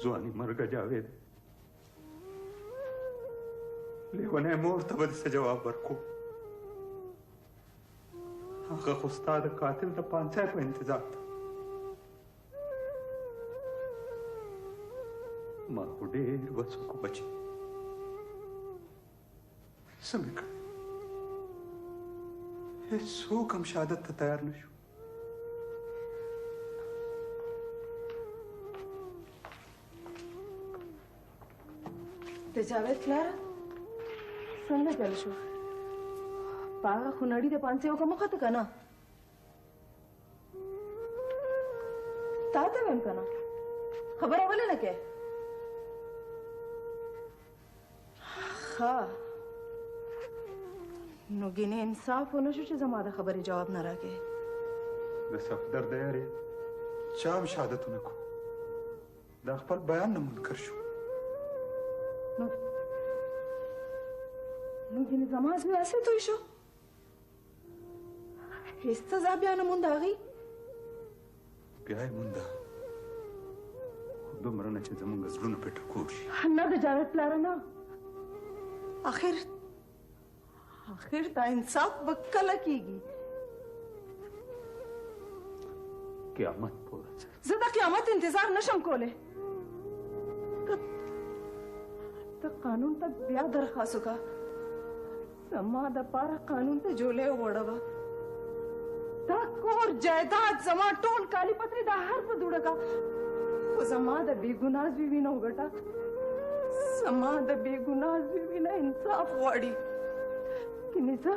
ځواني مرګه جاوید، لیونی مور ته به دې څه جواب ورکړو؟ هغه خو ستا د قاتل د پانسۍ په انتظار ده. ما خو ډېر وس وکړو بچي، څه مې کړل؟ هېڅوک هم شهادت ته تیار نه شو. د جاوید پلاره څنګه چل شو؟ په هغه خونړي د پانسۍ وکه مخته که نه؟ تا ته وایم که نه؟ خبره ولې نه کوې؟ ښه، نو ګینې انصاف ونه شو چې زما د خبرې جواب نه راکې. د صفدر د یارې چا هم شهادت ونه کړو، دا خپل بیان نه منکر شو. نو ګینې زما زوی هسې توی شو، هېڅ سزا بیا نه مونده هغې؟ بیا یې مونده، خو دومره نه چې زموږ زړونه پرې ټکور شي. نه د جاوید پلاره نه، اخر اخر دا انصاف به کله کېږي؟ قیامت په ورځ. زه د قیامت انتظار نشم کولی. ته قانون ته بیا درخواست وکړه، زما دپاره قانون ته جولۍ وغوړوه. دا کور، جایداد، زما ټول کالي پترې، دا هر څه دوړه کړه، خو زما د بېګناه زوی وینه وګټه. زما د بېګناه زوی وینه انصاف غواړي. کنې زه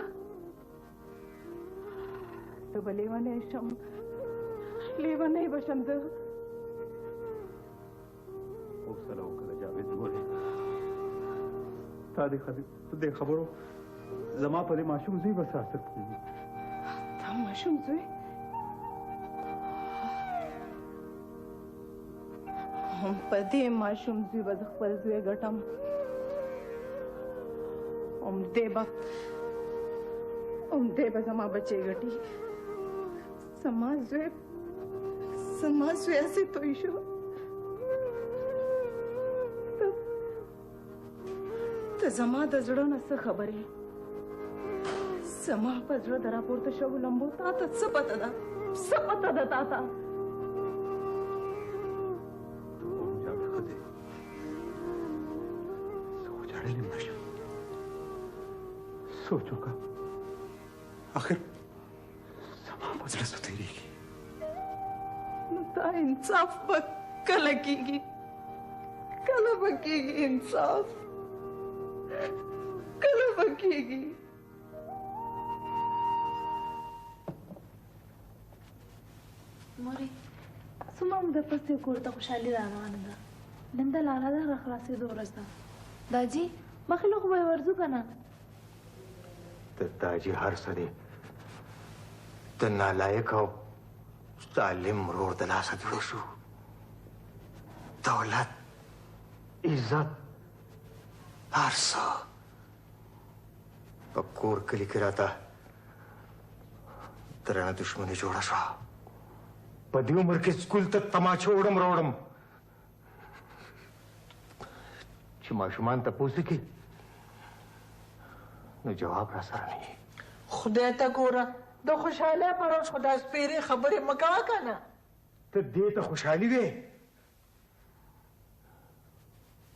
ته به لیونی شم، لیونی به شم زه. حوصله وکړه جاوید مورې، تا دې خبرو زما په دې ماشوم زوی به څه اثر پرېږدي. دا ماشوم زوی هم په دې ماشوم زوی به زه خپل زوی ګټم، همدې به زما بچی ګټي. زما زوی، زما زوی هسې توی شو. ته زما د زړه نه څه خبرې؟ زما په زړه د راپورته شوو لمبو تا ته څه پته ده؟ څه پته ده تا ته؟ ښځې، زه خو ژړلی هم نه شم. سوچ وکړه، اخر زما په زړه څه تېرېږي؟ نو دا انصاف به کله کېږي؟ کله به کېږي انصاف؟ کله به کېږي؟ مورې، څومره موده پس دې کور ته خوشحالي را روانه ده. نن د لالا د راخلاصېدو ورځ ده. داجي، مخې له خو به یې ورځو که نه؟ د داجي هر څه دې د نالایق او ظالم ورور د لاسه جوړ شو. دولت، عزت، هر څه په کور کلي کې راته درنه دښمني جوړه شوه. په دې عمر کې سکول ته تماچه وړم راوړم چې ماشومان تپوس وکړي نو جواب را سره نه وي. خدای ته ګوره، د خوشحالۍ پر ورځ خو دا سپېرې خبرې مه کوه که نه. ته دې ته خوشحالي وې،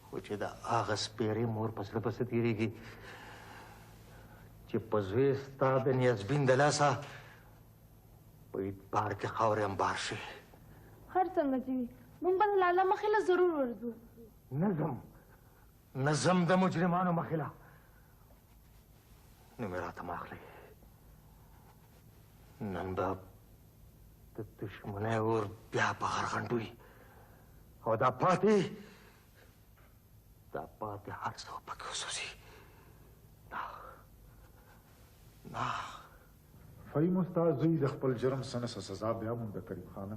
خو چې د هغه سپېرې مور په زړه به څه تېرېږي چې په زوی ستا د نیازبین د لاسه په ادبار کې خاورې انبار شي. هر څنګه چې وي، موږ به د لالا مخې له ضرور ورځو. نه ځم، نه ځم د مجرمانو مخې له. نو مې راته مه اخلئ. نن به د دښمنۍ اور بیا په غرغنډوي او دا پاتې هر څه به پکې وسوځي. نه نه، فهیم ستا زوی د خپل جرم څه نه څه سزا بیا مونده کریم خانه،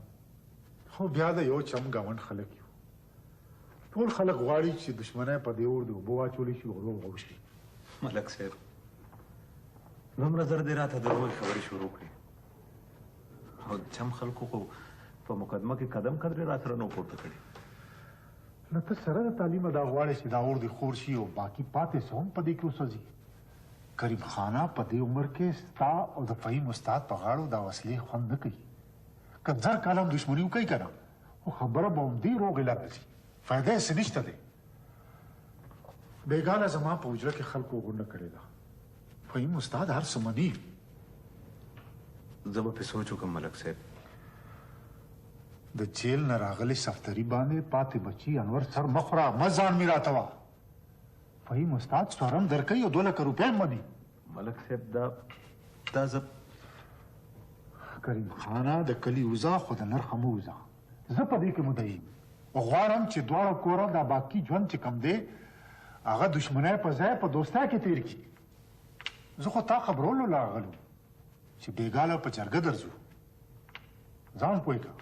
خو بیا د یو چم ګاونډ خلک یو. ټول خلک غواړي چې دښمنۍ په دې اور د اوبه واچولی شي او روغ وشي. ملک صاحب، دومره زر دې راته د روغې خبرې شروع کړې او د چم خلکو خو په مقدمه کې قدم قدرې را سره نه پورته کړې. نو ته سره د تعلیمه دا غواړې چې دا اور دې خور شي او باقي پاتې څه هم په دې کې وسوځي. کریم خانه په دې عمر کې ستا او د فهیم استاد په غاړو دا وسلې خوند نه کوي. که 1000 کاله هم دښمني وکړي که نه، خو خبره به همدې روغې له راځي، فایده یې څه نشته دی. بېګاله زما په حجره کې خلکو غونډه کړې ده. فهیم استاد هر څه مني. زه به پرې سوچ وکړم ملک صاحب. د جیل نه راغلي صفدري باندې پاتې بچي انور سر مه خوره، مه ځان میراتوه. فهیم استاد سورم درکوي او 2 لکه روپۍ هم مني. ملک صاحب دا زه کریم خانه د کلي وزه خو د نرخه مه وزه. زه په دې کې مدعي یم. غواړم چې دواړه کوره دا باقي ژوند چې کوم دی هغه دښمنۍ په ځای په دوستۍ کې تېر کړي. زه خو تا خبرولو له راغلو چې بېګاله په جرګه درځو. ځان پوه کړه.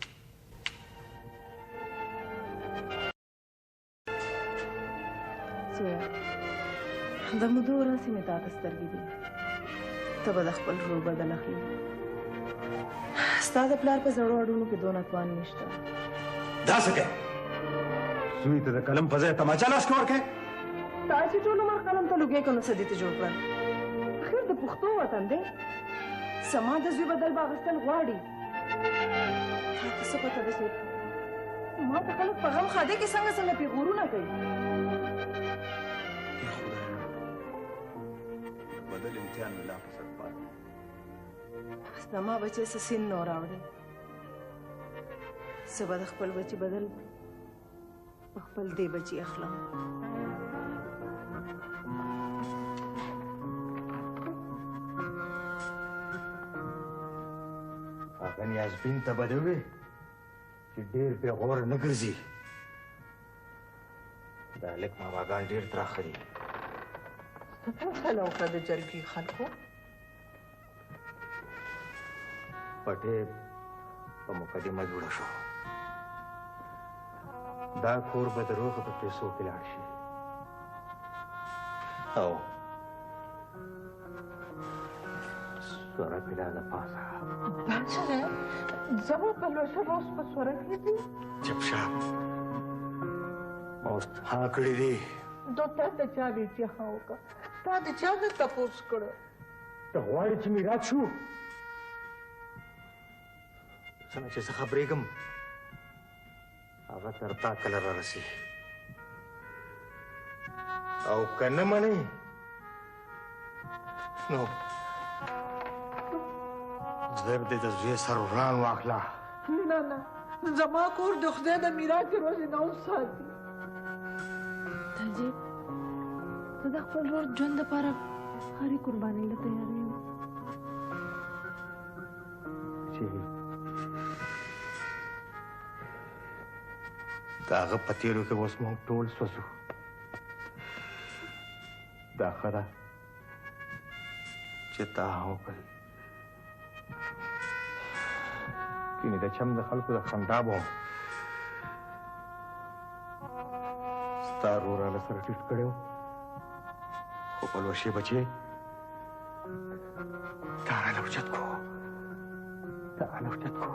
زویه د مودو راهیسې مې تا ته سترګې دي. ته به د خپل ورور بدل اخلي. ستا د پلار په زړو اډونو کې دونه توان نشته. دا څه کوې؟ زوی ته د قلم په ځای تماچه لاس کې ورکوې؟ تا چې ټول عمر قلم ته لوګی کړ نو څه دې ته جوړ کړل؟ اخر د پښتو وطن دی. زما د زوی بدل به اخیستل غواړي. تا ته څه پته ده چې ما ته خلک په غم ښادۍ کې څنګه څنګه پیغورونه کوي؟ بدل امتحان مې لا په سر پاتې. زما بچی څه سیند نه راوړی. زه به د خپل بچي بدل په خپل دې بچي اخلم. هغه نیازبین ته به دې ووایې چې ډېر بېغوره نه ګرځي. د هلک ماماګان ډېر تراخه دي. څه فیصله وکړه د جرګې خلکو؟ پټې په مقدمه جوړه شو. دا کور به د روغه په پیسو کې لاړ شي او سوره پې لا د پاسه. دا څه دی؟ زما پلوشه به اوس په سوره کې دي؟ چپ شه، ما اوس ها کړي دي. نو تا ته چا ویل چې ها وکړه؟ تا د چا نه تپوس کړو؟ ته غواړې چې میرات شو؟ څنګه چې زه خبرېږم هغه تر تا کله رارسي، او که نه منې نو زر دې د زوی سر وران واخله. نه نه، زما کور د خدای د میراث ورځې نه وساتي. تاجي زه د خپل ورور ژوند دپاره هرې قربانۍ له تیاره یم. چې د هغه په تېلو کې اوس موږ ټول سوځو. دا ښه ده چې تا هم وکړل، کینې د چم د خلکو د خندا به وم. ستا ورور راله سره ټیټ کړی و، خو پلوشې بچې تا راله اوچت کړو، تا راله اوچت کړو.